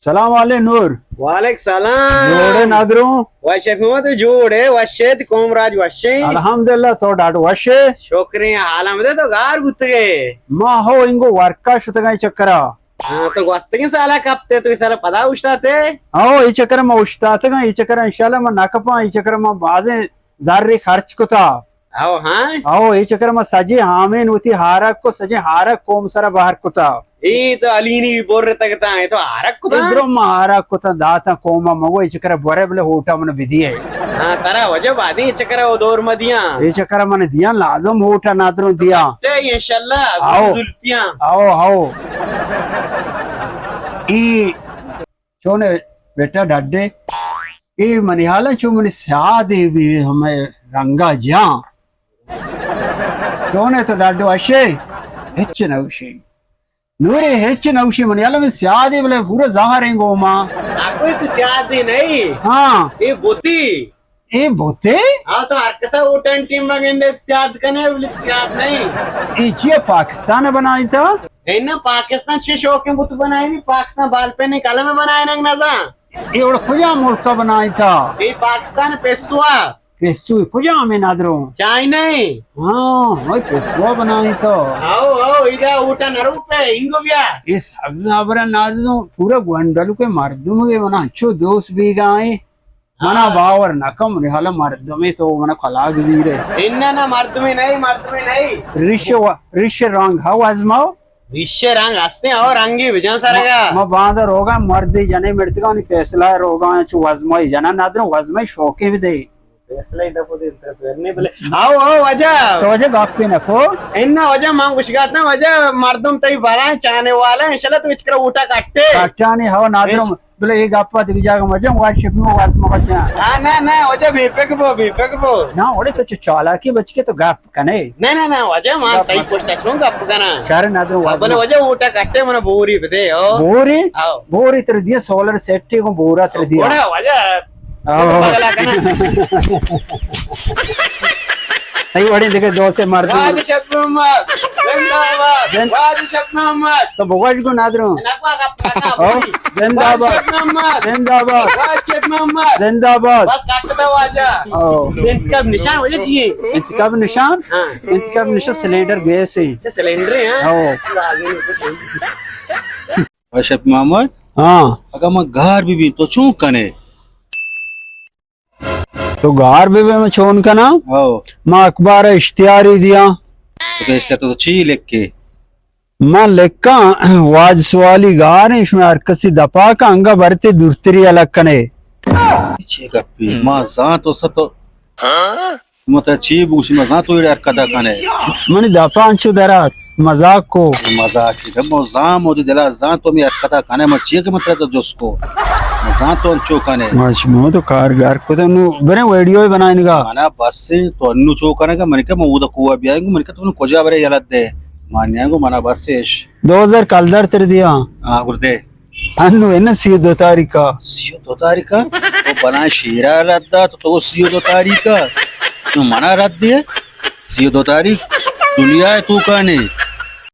سلام علیکم نور۔ وعلیکم سلام۔ جوڑ ئے نادرو؟ وش ئے، تو جوڑ ئے؟ وش ئے، تئی قوم راج وش ایں؟ الحمدللہ، تو ڈاڈو وش ئے؟ شکر ایں، حال ہم دے، تو گار بوتگ ئے؟ ما ہو انگو ورکا شتگاں اے چکرا۔ ہاں، تو گوستگیں سالا کپت ئے، تو اے سالا پدا اوشتات ئے؟ ہو، اے چکرا ما اوشتاتگاں، اے چکرا انشاءاللہ ما نہ کپاں، اے چکرا ما بازیں زرے خرچ کتا۔ او ہاں؟ او، اے چکر ما سجے ہامین وتی ہارک کو، سجے ہارک قوم سرا بہر کتا۔ اے تو علینی برتگ تا، اے تو ہارک کتا؟ اے درو ما ہارک کتا، داتا قوم ما، مگو اے چکر برے بلے ہوٹا من بدیے۔ ہاں، ترا وجہ بادیں اے چکر او دور مدیاں۔ اے چکر من دیاں، لازم ہوٹا نادروں دیاں۔ اچھا، انشاءاللہ، او۔ زلفیاں۔ او، او۔ اے چونے بیٹا ڈڈے، اے منی حالا چو منی سیادے بھی ہمیں رنگا جاں۔ چونے تو ڈڈو اشے، ہچ نہ اوشے۔ نورے ہچ نہ اوشے، منی حالا میں سیادے بلے پورا زہر ہیں گوما۔ آ کوئی تو سیادے نہیں۔ ہاں۔ اے بوتی۔ اے بوتے؟ ہاں، تو ہر کسا ووٹاں ٹیم ما گندے سیاد کنے، بلے سیاد نہیں۔ اے چیا پاکستان بنائی تا؟ اے نہ پاکستان چے شوقیں بت بنائی نی، پاکستان بال پین قلم بنائی نہ نزا۔ اے وڑ کجا ملک بنائی تا؟ اے پاکستان پیسوا۔ پیسو کجا ہمیں نادرو؟ چائنا۔ ہاں، وہی پیسوا بنائی تا۔ آؤ، آؤ، ادا ووٹاں نہ روپے، انگو بیا۔ اے سبز ابرا نادرو، پورا گونڈل کے مردم کے منا چو دوست بیگائیں۔ منا باور نہ کن، منی حالا مردمے تو منا کلاگ زیرے۔ انہ نہ، مردمے نہیں، مردمے نہیں۔ ریش و-، ریش رنگ ہا وزماؤ۔ ریش رنگ ہستیں، او رنگی بجان سرگا۔ ما، ما باندا روگا مردی جنے مرتگانی فیصلہ روگا چو وزمائی جنا نادرو وزمائی شوقی بھی دے۔ فیصلہ ہی دفو دے، انترس ورنے بلے۔ آؤ، آؤ، واجہ۔ تو واجہ گپ پہ نکو۔ انہ واجہ، من گوشگا اتنا واجہ، مردم تئی بلائیں چانے والا ہیں، انشاءاللہ تو اچ کرا ووٹا کٹے۔ کٹانی ہو نادرو۔ بلے اے گپا دگہ جاگہ مجن، واجہ شپی ما واز مجن۔ ہاں، نہ، نہ، واجہ بے پک بو، بے پک بو۔ نہ، اوڑے تو چو چالاکی بچ کے تو گپ کنے۔ نہ، نہ، نہ، واجہ مان گپ تئی مت۔ پشت چون گپ کنا۔ شر نادرو واز بلے مت۔ واجہ ووٹا کٹے منا بوری بدے، او۔ بوری؟ آؤ۔ بوری تر دیا سولر سیٹ کو بورا تر دیا۔ بڑا واجہ۔ آؤ۔ پگلا کنا۔ تئی وڑیں دگہ دو سے مردم۔ واجہ شفیع محمد، زندہ باد۔ زند-، واجہ شفیع محمد۔ تو بگوش گو نادرو۔ نکوا گپ کنا، او، بولی۔ زندہ باد۔ واجہ شفیع محمد۔ زندہ باد۔ واجہ شفیع محمد۔ زندہ باد۔ بس کٹ دا واجہ۔ او۔ انتخاب نشان واجہ چی ایں؟ انتخاب نشان؟ ہاں۔ انتخاب نشان سلینڈر گیس ایں۔ اچھا، سلینڈر ایں، ہاں؟ او۔ واجہ شفیع محمد۔ ہاں۔ اگاں من گار بہ بیں تو چون کنے؟ تو گار بہ بے من چون کناں؟ ہو۔ ما اخبار ء اشتہاری دیاں۔ تو اشتہار تو چی لکھے؟ من لکھاں، واجہ سوالی گار ایں، شما ہر کسی دپا کا انگا برتے دورتری الگ کنے۔ چی گپی؟ ما زان تو ست۔ ما تا چی بوش، ما زان تو ایڑے حرکت کنے۔ منی دپا انچو درات۔ مذاق کو۔ مذاق کی۔ ما زان مودی دلا زان تو می حرکتا کنے، ما چیئے کہ من ترا تو جس کو۔ ما زان تو انچو کنے۔ ما شما تو کار گار کتا، نو بریں ویڈیو بنائیں گا۔ منا بس ایں، تو انو چو کنے گا، من کہ ما اودا کوہ بیائیں گو، من کہ تو کجا برے یلت دے۔ ما نیاں گو، منا بس ایش۔ دو ہزار کلدار تر دیا۔ آ، گردے۔ انو انہ سی و دو تاریخ ء۔ سی و دو تاریخ ء؟ تو بلاہیں شیرا رد دات، تو سی و دو تاریخ ء؟ تو منا رد دے؟ سی و دو تاریخ دنیا ء توکا نے۔